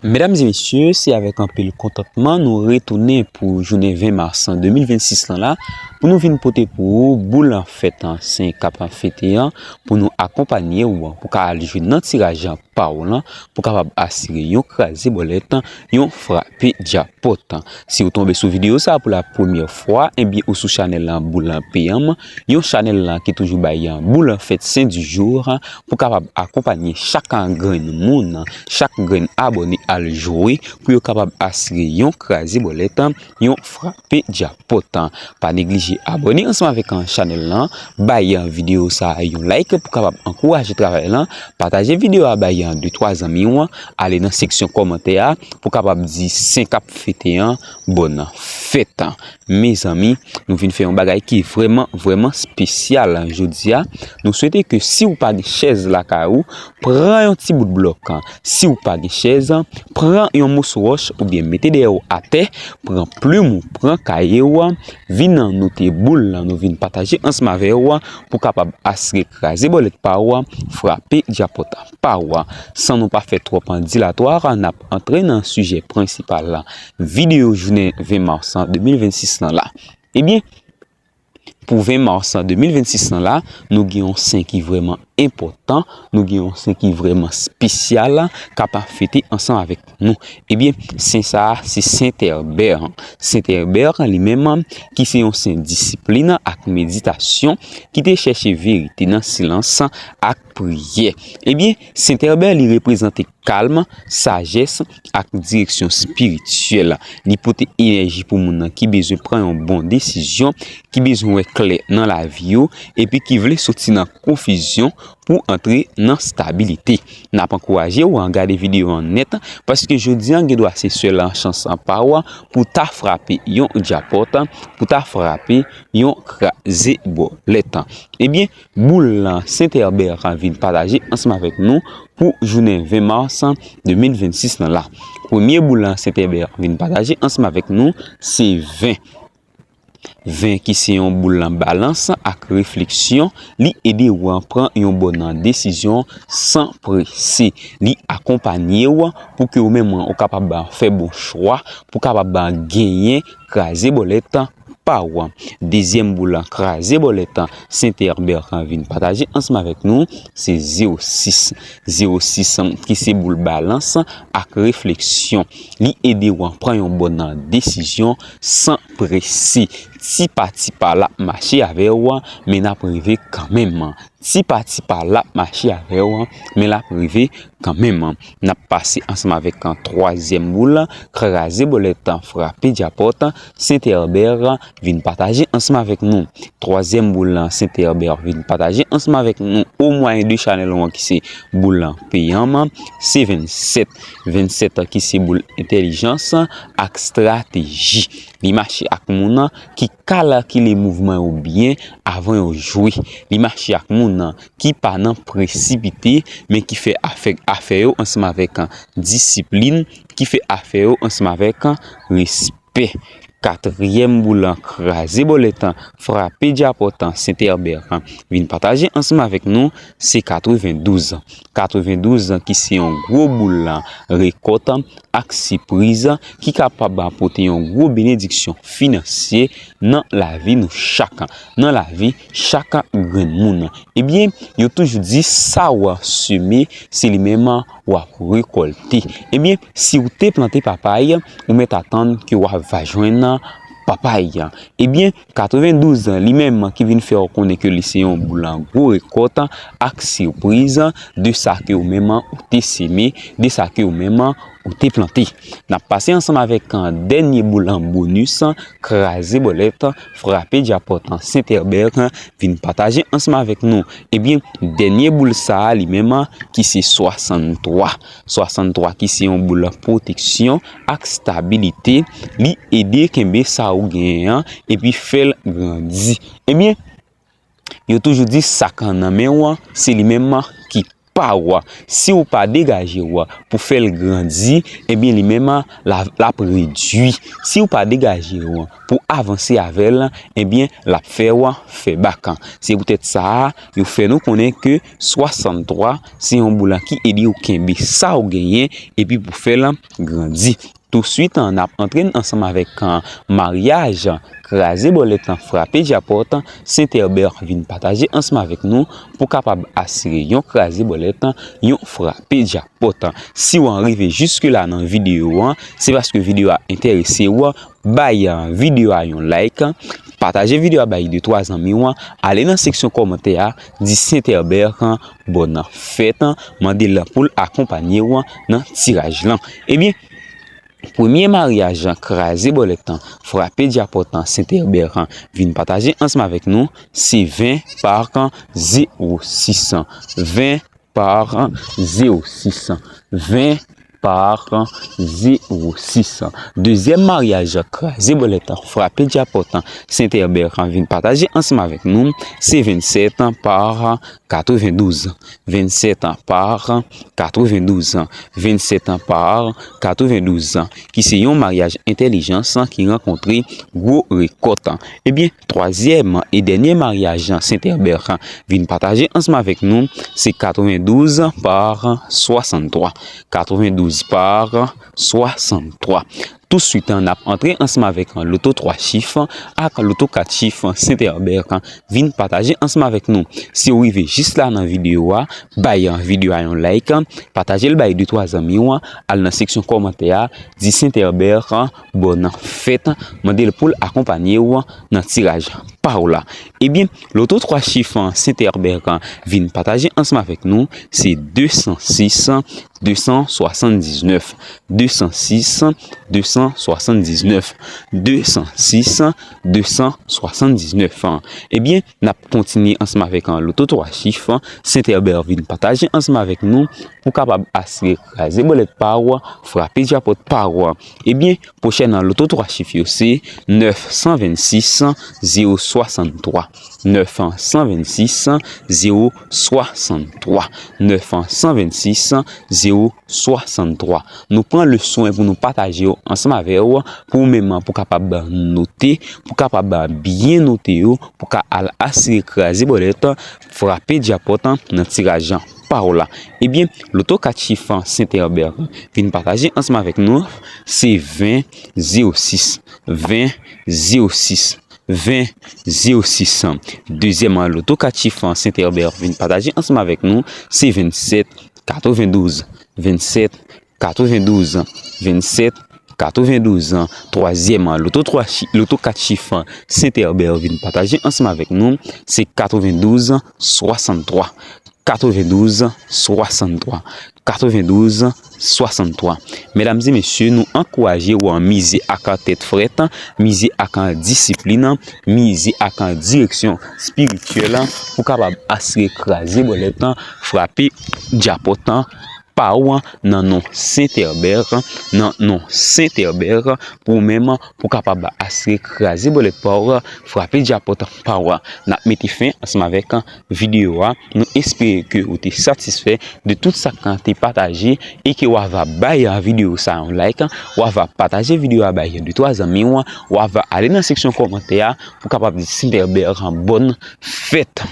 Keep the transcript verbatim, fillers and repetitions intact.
Medam e mesye, se avèk anpil kontantman nou retounen pou jounen ven mas de mil vennsis lan la, pou nou vin pote pou ou boul fèt an sen k ap fete an, pou nou akonpanye w, pou ka al jwe nan tiraj pa w lan, pou kapab asire yon kraze bòlèt, yon frape djapòt. Si w tonbe sou videyo sa a pou la premyè fwa, ebyen ou sou chanèl lan Boul Peyam, yon chanèl lan ki toujou bay boul fèt sen di jou, pou kapab akonpanye chak grenn moun, chak grenn abòne al jwe pou yo kapab asire yon kraze bòlèt, yon frape djapòt. Pa neglije abòne ansanm avèk chanèl lan, bay videyo sa a yon like pou kapab ankouraje travay lan, pataje videyo a bay de twa zanmi w, ale nan seksyon kòmantè a pou kapab di sen k ap fete an bòn fèt. Mezanmi, nou vin fè yon bagay ki vrèman, vrèman espesyal jodi a. Nou swete ke si w pa gen chèz lakay ou, pran yon ti bout blòk. Si w pa gen chèz, pran yon moso wòch oubyen mete dèyè w atè, pran plim ou, pran kaye w, vin note boul lan nou vin pataje ansanm avè w pou kapab asire kraze bòlèt pa w, frape djapòt pa w. San nou pa fè twòp dilatwa, n ap antre nan sijè prensipal videyo jounen ven mas de mil vennsis lan la. Ebyen, pou ven mas de mil vennsis lan la, nou gen yon sen ki vrèman enpòtan, nou gen yon sen ki vrèman espesyal k ap fete ansanm avèk nou. Ebyen, sen sa a se Sent Èbè. Sent Èbè li menm ki se yon sen disiplin ak meditasyon ki te chèche verite nan silans ak priyè. Ebyen, Sent Èbè li reprezante kalm, sajès ak direksyon espirityèl. Li pote enèji pou moun nan ki bezwen pran yon bon desizyon, ki bezwen wè klè nan lavi yo, epi ki vle soti nan konfizyon pou antre nan stabilite. N ap ankouraje w gade videyo an nèt, paske jodi an gen dwa se sèl chans pa w pou ta frape yon djapòt, pou ta frape yon kraze bòlèt. Ebyen, boul Sent Èbè vin pataje ansanm avèk nou pou jounen ven mas de mil vennsis lan la. Premye boul Sent Èbè vin pataje ansanm avèk nou, se ven. Ven ki se yon boul balans ak refleksyon, li ede w pran yon bòn desizyon san prese. Li akonpanye w pou ke ou menm ou kapab fè bon chwa, pou kapab genyen kraze bòlèt pa w. Dezyèm boul kraze bòlèt Sent Èbè vin pataje ansanm avèk nou, se zewo sis. Zewo sis ki se boul balans ak refleksyon. Li ede w pran yon bòn desizyon san prese. Ti pa ti pa l ap mache avè w, men n ap rive kanmenm. Ti pa ti pa l ap mache avè w, men l ap rive kanmenm. N ap pase ansanm avèk twazyèm boul, kraze bòlèt, frape djapòt, Sent Èbè vin pataje ansanm avèk nou. Twazyèm boul Sent Èbè vin pataje ansanm avèk nou o mwayen de chanèl ou an ki se Boul Peyam, se vennsèt. Vennsèt ki se boul entèlijans ak estrateji. Li mache ak moun ki kalkile mouvman yo byen avan yo jwe. Li mache ak moun ki pa nan presipite, men ki fè afè, afè yo ansanm avèk disiplin, ki fè afè yo ansanm avèk respè. Katriyèm boul kraze bòlèt, frape djapòt, Sent Èbè vin pataje ansanm avèk nou, se katrevendouz. Katrevendouz ki se yon gwo boul rekòt ak sipriz ki kapab pote yon gwo benediksyon finansye nan lavi nou chak, nan lavi chak grenn moun. Ebyen, yo toujou di sa w seme, se li menm w ap rekòlte. Ebyen, si w te plante papay, ou mèt atann ke w ap va jwenn papay. Ebyen, katrevendouz li menm ki vin fè w konnen ke li se yon boul gwo rekòt ak sipriz de sa ke ou menm ou te seme, de sa ke ou menm ou te plante. N ap pase ansanm avèk dènye boul bonis, kraze bòlèt, frape djapòt, Sent Èbè vin pataje ansanm avèk nou. Ebyen, dènye boul sa a li menm ki se swasanntwa. Swasanntwa ki se yon boul pwoteksyon ak stabilite, li ede kenbe sa ou genyen an epi fè l grandi. Ebyen, yo toujou di sa k nan men w an, se li menm ki pa w. Si w pa degaje w pou fè l grandi, ebyen, li menm, l ap, l ap redui. Si w pa degaje w pou avanse avè l, ebyen, l ap fè w fè bak. Se poutèt sa a, yo fè nou konnen ke swasanntwa, se yon boul ki ede w kenbe sa w genyen, epi pou fè l grandi. Touswit, n ap antre ansanm avèk, an, maryaj kraze bòlèt, frape djapòt, Sentèbè vin pataje ansanm avèk nou pou kapab asire yon kraze bòlèt, yon frape djapòt. Si w rive jiske la nan videyo a, se paske videyo a enterese w, bay, an, videyo a yon like, pataje videyo a bay de twa zanmi w, ale nan seksyon kòmantè a, di Sentèbè, an, bòn fèt, an, mande l pou l akonpanye w nan tiraj lan. Ebyen, premye maryaj kraze bòlèt, frape djapòt, Sentèbè vin pataje ansanm avèk nou, se ven pa zewo sis. Ven pa zewo sis. Ven pa zewo sis. Dezyèm maryaj kraze bòlèt, frape djapòt, Sentèbè vin pataje ansanm avèk nou, se vennsèt pa katrevendouz. Vennsèt pa katrevendouz. Vennsèt pa katrevendouz, ki se yon maryaj entèlijans ki rankontre gwo rekòt. Ebyen, twazyèm e dènye maryaj Sentèbè vin pataje ansanm avèk nou, se katrevendouz pa swasanntwa. Katrevendouz pa swasanntwa. Touswit, an, n ap antre ansanm avèk, an, loto twa chif ak loto kat chif Sentèbè vin pataje ansanm avèk nou. Si w rive jis la nan videyo a, bay, an, videyo a yon like, pataje l bay de twa zanmi w, al nan seksyon kòmantè a, di Sentèbè bòn fèt, mande l pou l akonpanye w nan tiraj pa w la. Ebyen, loto twa chif Sentèbè vin pataje ansanm avèk nou, se de san sis, de san swasanndiznèf. De san sis, de san swasanndiznèf. De san sis, de san swasanndiznèf. Ebyen, n ap kontinye ansanm avèk, an, loto twa chif Sentèbè vin pataje ansanm avèk nou pou kapab asire kraze bòlèt pa w, frape djapòt pa w. Ebyen, pwochèn, an, loto twa chif yo se nèf san vennsis, zewo swasanntwa. Nèf san vennsis, zewo swasanntwa. Nèf san vennsis, zewo swasanntwa. Nou pran le swen pou nou pataje yo ansanm avè w, pou ou menm pou kapab note, pou kapab byen note yo, pou ka al asire kraze bòlèt, frape djapòt nan tiraj pa w la. Ebyen, loto kat chif Sentèbè vin pataje ansanm avèk nou, se ven zewo sis. Ven zewo sis. Ven zewo sis. Dezyèm loto kat chif Sentèbè vin pataje ansanm avèk nou, se vennsèt katrevendouz. Vennsèt katrevendouz. Vennsèt katrevendouz. Twazyèm loto twa chi-, loto kat chif Sentèbè vin pataje ansanm avèk nou, se katrevendouz swasanntwa. Katrevendouz swasanntwa. Katrevendouz swasanntwa. Medam e mesye, nou ankouraje w mize ak tèt frèt, mize ak disiplin, mize ak direksyon espirityèl pou kapab asire kraze bòlèt, frape djapòt pa w nan non Sentèbè, nan non Sentèbè, pou ou menm, pou kapab asire kraze bòlèt pa w, frape djapòt pa w. N ap mete fen ansanm avèk videyo a. Nou espere ke ou te satisfè de tout sa k te pataje e ke w ava bay videyo sa yon like, w ava pataje videyo a bay de twa zanmi w, w ava ale nan seksyon kòmantè a pou kapab di Sentèbè bòn fèt.